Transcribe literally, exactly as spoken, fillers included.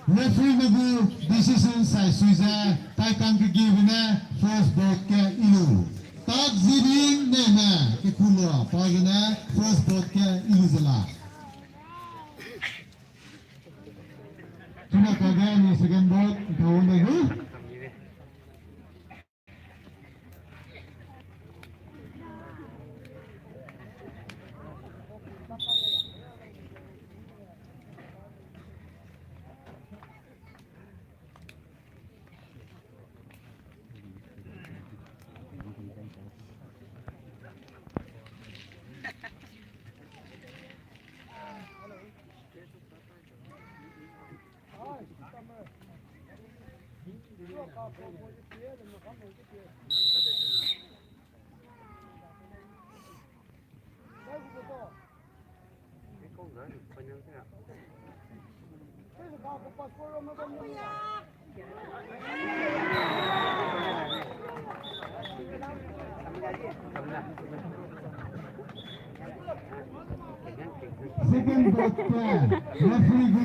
Referee ne gu decision sai sui ze, taikang kegiebe ne first bout ge ilu. Tak ziding ne ne kekulu pa gene first bout ge ilu ze la. Chuna kage ni second bout ntau ne gu. Second bout ke referee gu